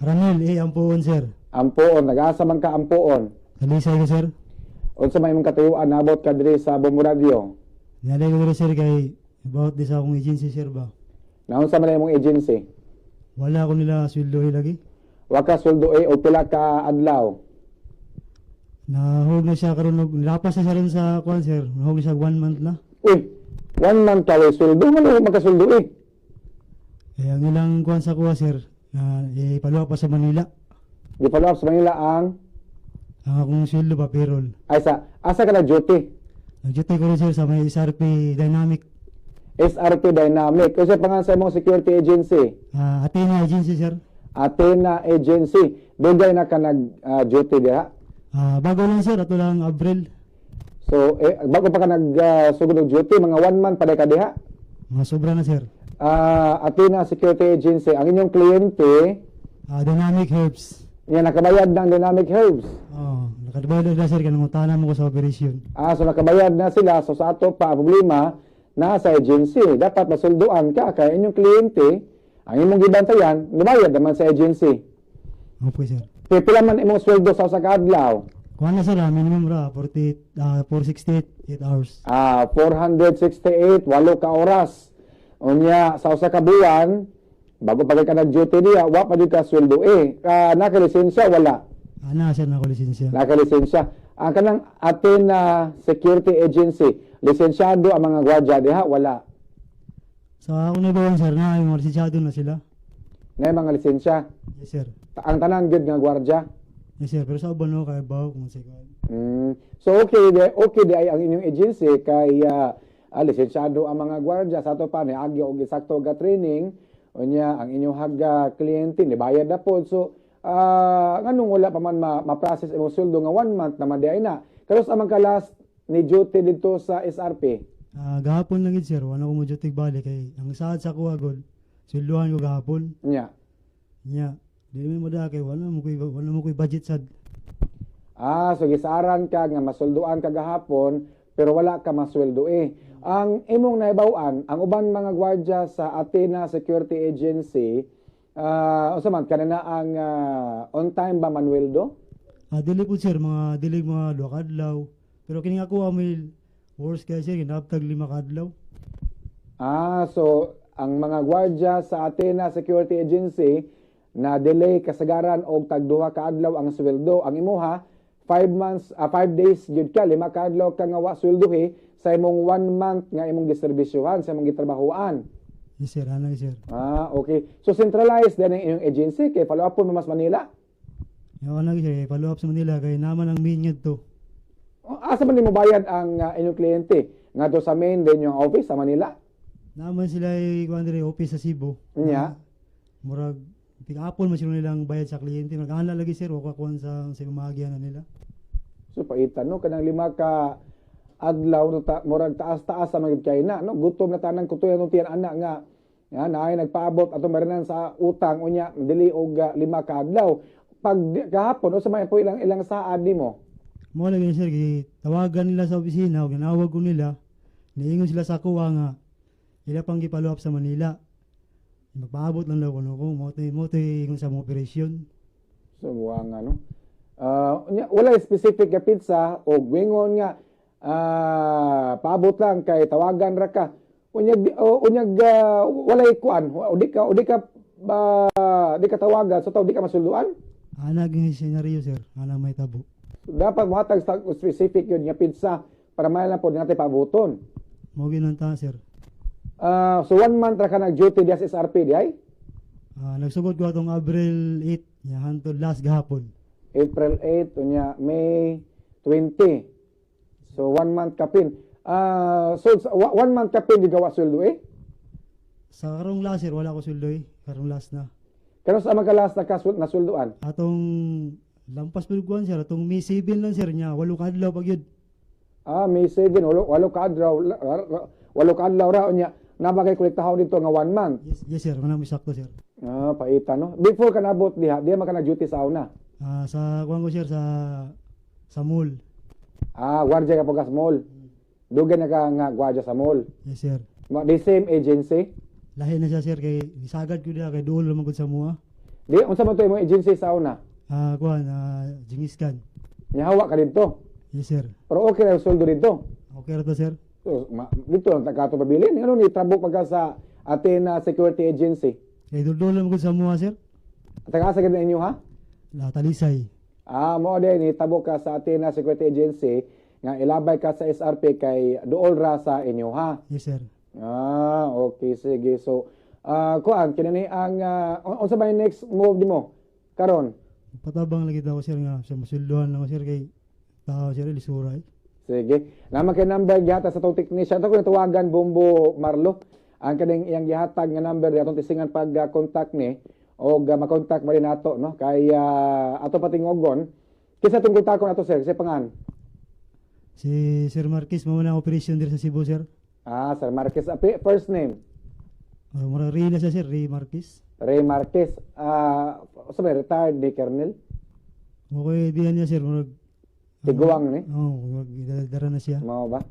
Ranel A. Ampuon, sir. Ampuon, nag-asa man ka, Ampuon? Talisay ko, sir. Unsa may imong katuyuan nabot ka diri sa Bombo Radio? Nialay ko diri, sir, kay about di sa akong agency, sir, ba. Naunsa man imong agency? Wala ko nila sweldo lagi. Wa ka sweldo eh, o pila ka adlaw? Nahug na siya karon og lapas na siya ron sa kuan, sir. Nahug na siya one month na. Uy, one month ka way sweldo, ngano magkasweldo eh? Eh, ang ilang kuan sa kuha, sir, na ipalwa pa sa Manila. Di follow up sa Manila ang Ang akong sweldo ba, payroll. Ay, sa asa ka na duty? Nag-duty ko rin, sir, sa may SRP Dynamic. SRP Dynamic. Unsa pangalan sa imong security agency? Athena Agency, sir. Athena Agency. Dugay na ka nag duty diha? Bago lang, sir, ato lang Abril. So eh, bago pa ka nag sugod og duty, mga one month pa ka diha. Mga sobra na, sir. Athena Security Agency, ang inyong kliyente? Dynamic Herbs. Nga nakabayad ng Dynamic Herbs. Oh, nakabayad na, sir, kanang utana mo ko sa operation. Ah, so nakabayad na sila. So sa ato pa, ang problema nasa agency. Dapat masulduan ka kay inyong kliyente, ang imong gibantayan, nabayad naman sa agency. Okay, sir. Pila man imong sweldo sa usa ka adlaw? Kuha na, sir, minimum ra 40, 468, 8 hours. Ah, 468, 8 ka oras. Unya sa usa ka buwan, bago pa kay ka nag-duty diya, wa pa jud ka sweldo eh. Ah, naka-lisensya wala? Ana, sir, nako lisensya. Naka-lisensya. Ang kanang Athena Security Agency, lisensyado ang mga gwardiya diha, wala? Sa akong nabawan, sir, na yung mga lisensyado na sila. Na mga lisensya. Yes, sir. Ang tanan gyud nga gwardiya. Yes, sir, pero sa uban no kay bawo kung sa kuan. So okay di ay ang inyong agency kay lisensyado ang mga gwardiya. Sa ato pa ni agi og sakto ga training. Unya ang inyong haga kliyente nibayad na pod, so nganong wala pa man ma-process imong sweldo nga one month naman di ay na? Karos amang ka last ni duty dito sa SRP? Gahapon lang gid, sir, wala ko mo duty balik kay ang saad sa kuha gud. Sweldohan ko gahapon. Nya? Nya, di mo da kay wala mo koy budget sad. Ah, so gisaran ka nga masulduan ka gahapon pero wala ka masweldo eh. Ang imong nahibaw-an, ang uban mga gwardiya sa Athena Security Agency, unsa man kanina ang on time ba manweldo? Dili po, sir, mga dili mga 2 ka adlaw. Pero kini nga kuha may worst kay, sir, kinabtag 5 ka adlaw. Ah, so ang mga gwardiya sa Athena Security Agency na delay kasagaran og tag 2 ka adlaw ang sweldo. Ang imuha 5 months, 5 days gyud ka, 5 ka adlaw ka nga wa sweldohi sa imong one month nga imong giserbisyuhan, sa imong gitrabahoan. Yes, sir, ana sir. Ah, okay. So centralized din ang inyong agency kay follow up po mas Manila. Yaw na sir, follow up sa Manila kay naman ang main ngadto. Oh, asa man nimo bayad ang inyong kliyente? Ngadto sa main din yung office sa Manila? Naman sila ay kuan diri office sa Cebu. Nya. Murag pick-upon man sila nilang bayad sa kliyente. Nag-ana lagi, sir, wa ko kuan sa umagyan na nila. So paitan no, kanang 5 ka adlaw no, ta, murag taas-taas sa mga kay na no, gutom na tanang kutoy atong tiyan ana nga nga naay nagpaabot ato marinan sa utang, unya dili og 5 ka adlaw. Pag gahapon, unsa may po ilang ilang saad nimo? Mo lagi, sir, kay tawagan nila sa opisina ug ginawag ko nila. Niingon sila sa kuha nga ila pang gi-follow up sa Manila. Magpaabot lang daw kuno ko mo to'y ingon sa mga operasyon. So buwang ano. Unya, wala specific nga petsa o wingon nga paabot lang kay tawagan ra ka. Unyag unyag walay kuan, o di ka ba di ka tawagan, so taw di ka masulduan. Ana gyud senaryo, sir, ana may tabo. Dapat mohatag sa specific yun nga petsa para may lang po natin paabuton. Mo gyud ta, sir. So one month ra ka nag-duty diya sa SRP di ay? Nagsugod ko atong April 8 nya hantod last gahapon. April 8, unya May 20. So one month kapin. So one month kapin di gawa sweldo eh. Sa karong last, sir, wala ko sweldo eh. Karong last na. Pero sa mga last na nasulduan? Atong lampas pa kuan, sir, atong May 7 lang, sir, nya 8 ka adlaw pag yun. Ah, May 7, 8 ka adlaw ra, unya naba kay kolektahon dito nga one month. Yes, sir, wala mo sakto, sir. Ah, paita no. Before ka nabot diha, diha man ka nag-duty sa una? Sa kuan ko, sir, sa mall. Ah, gwardiya ka po ka sa mall. Dugay na ka nga gwardiya sa mall? Yes, sir. The same agency? Lahi na siya, sir, kay isagad ko diha kay duol man gud sa mua. Di unsa man to imong agency sa una? Ah, kuan, Genghis Khan. Nihawa ka didto. Yes, sir. Pero okay ra yung sweldo didto. Okay ra to, sir. So, dito lang ta kato pabilin. Ano ni trabok pagka sa Athena Security Agency? Kay duldul man gud sa amoa, sir. Taga asa gid inyo, ha? La Talisay. Ah, mo din ni tabok ka sa Athena Security Agency nga ilabay ka sa SRP kay duol ra sa inyo, ha. Yes, sir. Ah, okay, sige. So, kuan kini ang unsa ba yung next move nimo karon? Patabang lagi daw, sir, nga sa masulduhan lang ako, sir, kay tao, sir, lisura eh. Sige. Naman kay number gihatag sa atong technician. Ato ko tawagan, Bombo Marlo. Ang kaning iyang gihatag nga number atong tisingan pag contact ni og makontak ba rin nato, no, kay ato patingogon kinsa itong kontakon ato, sir, kasi pangan? Si Sir Marquez mao na ang operation diri sa Cebu, sir. Ah, Sir Marquez. First name? Mura Ray na siya, sir, Ray Marquez. Ray Marquez. Ah, sa may retired ni Colonel? Okay diyan niya, sir, murag Tiguang ni. Oh, murag dara na siya. Mao ba?